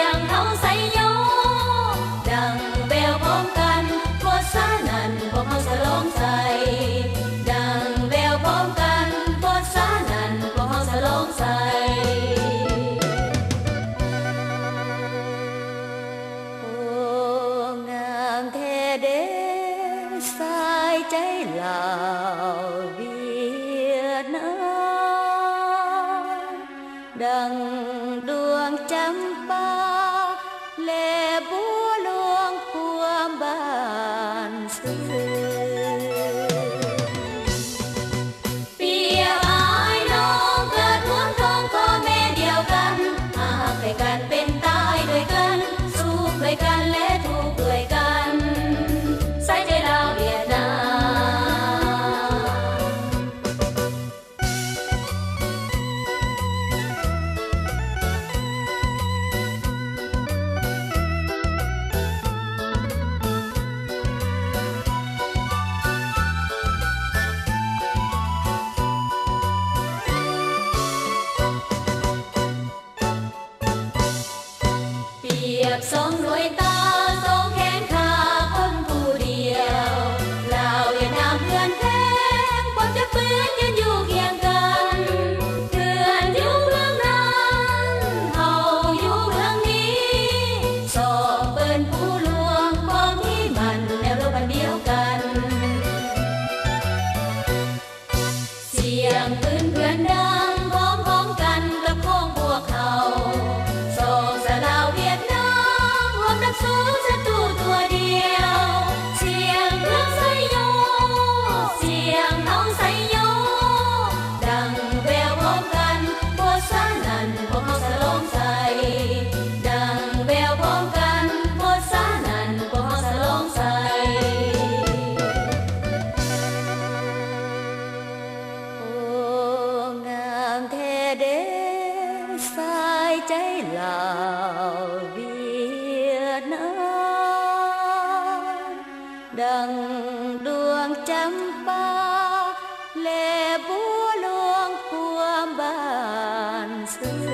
ຽງເຮົາໄຊໂຍ ດັງແວວພ້ອມກັນ ເພາະສະນັ້ນພວກເຮົາສະຫຼອງໃສ່ ດັງແວວພ້ອມກັນ ເພາະສະນັ້ນພວກເຮົາສະຫຼອງໃສ່. ໂອ້ ງາມແທ້ເດ້ ຊາຍໃຈລາວຫວຽດນາມ ດັ່ງດວງຈຳປາ ແລະບົວຫຼວງພວມບ້ານເຊືອ ປຽບອ້າຍນ້ອງເກີດຮ່ວມທ້ອງພໍ່ແມ່ດຽວກັນ ຫາກໃກ້ກັນເປັນຕາຍດ້ວຍກັນ ສຸກດ້ວຍກັນ ແລະທຸກດ້ວຍກັນ ຊາຍໃຈລາວຫວຽດນາມ. ປຽບສອງດວງຕາ ສອງແຂນຂາຄົນຜູ້ດຽວ ລາວຫວຽດນາມເພື່ອນແພງ ຄວາມຈັບມືນຢືນຢູ່ຄຽງກັນ ເພື່ອນຢູ່ເບື້ອງນັ້ນ ເຮົາຢູ່ເບື້ອງນີ້ ສອງເປັນຜູ້ລວມ ຄວາມທີ່ໝັ້ນແນວລົບອັນດຽວກັນ. ສຽງປືນເພື່ອນດັງພ້ອມໆກັນກັບຂອງພວກເຮົາ ສອງຊາວລາວຫວຽດນາມ ຮ່ວມນັກສູ້ສັດຕູຕົວດຽວ ສຽງເຄື່ອງໄຊໂຍ ສຽງເຮົາໄຊໂຍ ດັງແວວພ້ອມກັນ ເພາະສະນັ້ນພວກເຮົາສະຫຼອງໃສ່ ດັງແວວພ້ອມກັນ ເພາະສະນັ້ນພວກເຮົາສະຫຼອງໃສ່. ໂອ້ ງາມແທ້ເດ້ ຊາຍໃຈລາວຫວຽດນາມ ດັ່ງດວງຈຳປາ ແລະບົວຫຼວງພວມບ້ານເຊືອ.